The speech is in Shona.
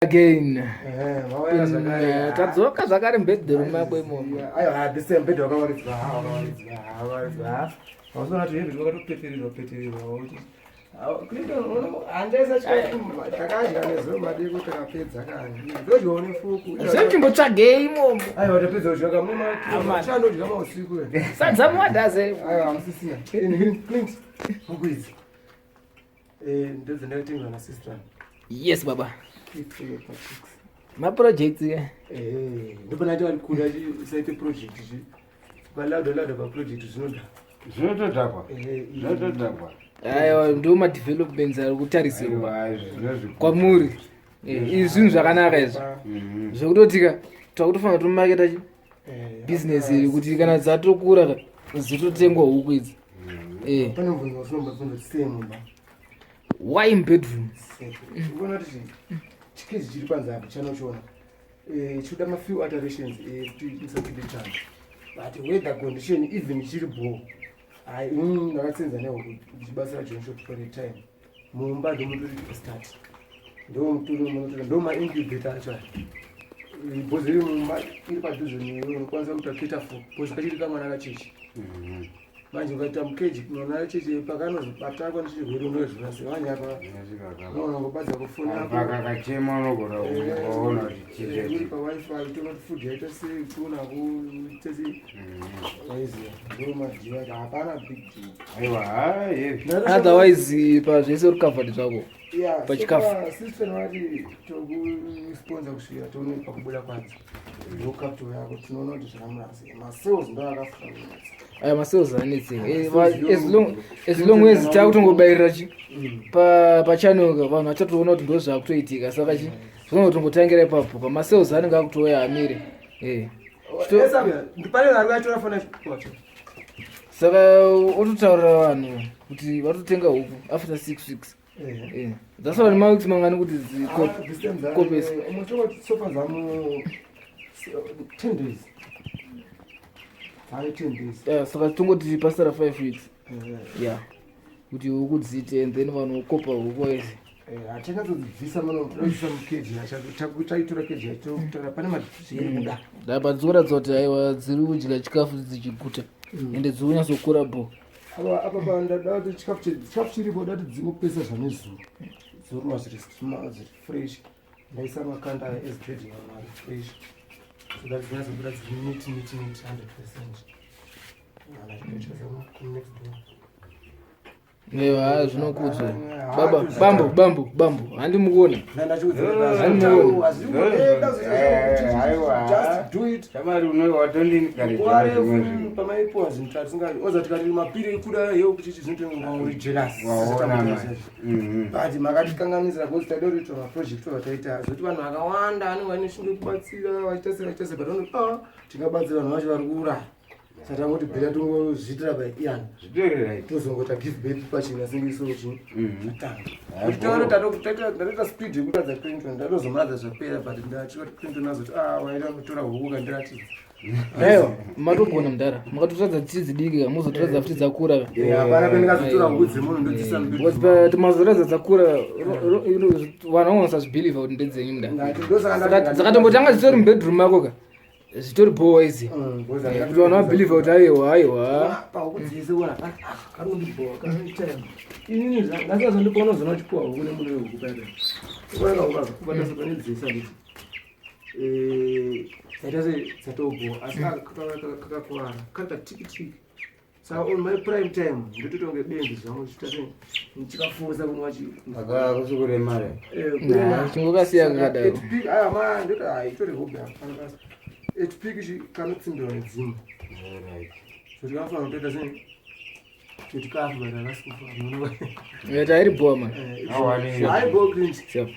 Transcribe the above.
Again. Mauya zvakare. Tadzoka zvakare mubedroom mako imomo. Aiwa, this time bed wakawaridzwa, wakawaridzwa, wakawaridzwa. Hauzoona kuti hembe wakatopetererwa petererwa. Handaisa chikafu takadya nezuro madeko, takapedza kani. Ndodyawo nefuku. Zvechimbotsvagei imomo? Aiwa, tapedza kudya kamwe, chandodya mausiku. Sadza muwadhaze. Aiwa, hamusisina. Clint, huku idzi. Ndodzindakutengerwa nasister. Yes baba. Maprojects ke. Ndopanaita vari kura saite project zvi. Valauda lauda paproject zvinoda. Zvinotodhakwa, zvinotodhakwa. Aiwa, ndo madevelopments ari kutarisirwa Aiwa, izvi zvinozvikudza. kwamuri. Izvi zvinhu zvakanaka izvi. Zvekutotika takutofanira kutomaketa chi business iri kuti kana dzatokura ka, dzitotengwa huku idzi. Pane mubvunzo wasinombobvunza kuti sei mumba. Why in bedroom? Unoona kuti chikeji chiri panze apo chanochiona chikuda mafew alterations ekuti musapinde chando, but weather condition even ichiri bho. Hai, inini ndakatsenza nehuku ndichibatsira John Shop for a time. Mumba ndomutori start, ndomutori munotora, ndo maincubator acho aya. Bhozi iri mumba iri padhuze newe, unokwanisa kuita cater for bhozi kachiri kamwana kachechi. Manje ukaita mukeji mwana kachechi pakanozobatakwa nechirwere unozviona semanje apa unoona ngobadza kufoni yako. Pakakachema unogona kuona kuti Uri chii. paWiFi, toona kuti food yaita sei, toona kuita sei, waiziva ndo madhiwa acho, hapana big deal. Aiwa, hai. Otherwise pazvese uri covered zvako. Yeah, Pachikafu. Sister vati tokusponza kusvika tione pakubuda kwadzo, ndo capital yako. Tinoona kuti zvakamira sei, masales ndo akafanira. Aya masales anetse. As long as takutongobayirira chi pachannel ka, vanhu vachatoona kuti ndo zvakutoitika, saka chi zvinotongotangira ipapo pamasales anenge akutouya amire. Pane vari vatora fona wacho. Saka ototaurira vanhu kuti vatotenga huku after 6 weeks. Dzasara nemaweeks mangani kuti dzikopese? Sofa zamu 10 days, dzave 10 days. Yeah, saka tongoti pasara 5 weeks, yeah, kuti huku dziite and then vanhu vokopa huku waisi. Hatinatsodzibvisa muno, toisa mukeji yacho, taitora keji yacho totora pane mazviri kuda. Apa dzikuratidza kuti aiwa, dziri kudya chikafu dzichiguta, ende dziri kunyatsokura bo. Apa apa ndada kuti chikafu chikafu chiripo, da kuti dzingopesa zvanezuro, dzoruma zviri zviri fresh. Ndaisa makanda aya as bedding ari fresh so that dzinatsobuda dziri neat neat neat 100%. Next door. Aiwa, zvinokudzwa baba, bambo, bambo, bambo, handi mukuona? Just do it. Shamari, watondinikareaa. Pamaipuwa zvinhu tatinga oza tikati mapiri ekuda yo kuti zvinotonga uri jealous. Waona manje. But makatikanganisira because taida kuita maproject vataita zvokuti vanhu vakawanda vanenge vaine shinge kubatsira, vachiita sei, vachiita sei, but vanoti a tingabatsira vanhu vacho vari kuuraya, saka tangoti better tongozviitira by ian. Zvitori right. Tozongota give birth pachena senge so chi tanga. Ah, Ndatoita speed yekuratidza Clinton, ndatozomuratidza zvapera, but ndachikati Clinton azoti a waida kutora huku kandiratidza. Aiwa, matogona mudhara, makatoratidza dzichiri dzidiki ka, muzotoratidza futi dzakura ka. Hapana pendingazotora huku dzemunhu ndodzisa. Because mazoratidza dzakura, vanhu vanogona kuti ndedzenyu mudhara. Saka dzakatombotanga dzitori mubedroom mako ka, zvitori bhowa izi, kuti vanhu vabhilivha kuti aiwa, aiwa. Pahuku dzese ona kanondibhowa kanoitime inini ndasazondipa unozoona uchipuwa huku nemunhu wehuku paipa kubata pane dzese handiti dzaita se dzatobhowa, asi kakakuvara kari katikitiki. Saka on my prime time ndotoita kunge benzi zvangu chiita se chikafusa kunwa chi. Akakusi kuremara. Nah, chingokasiya kakadaro. Itori hobi at peak, kanotsimbirwa nedzimwe. So tikafanira kutoita sei kuti kafu, but havasi kufa. Tairi bhowa man. Awani. Haibho, Clint. Sure.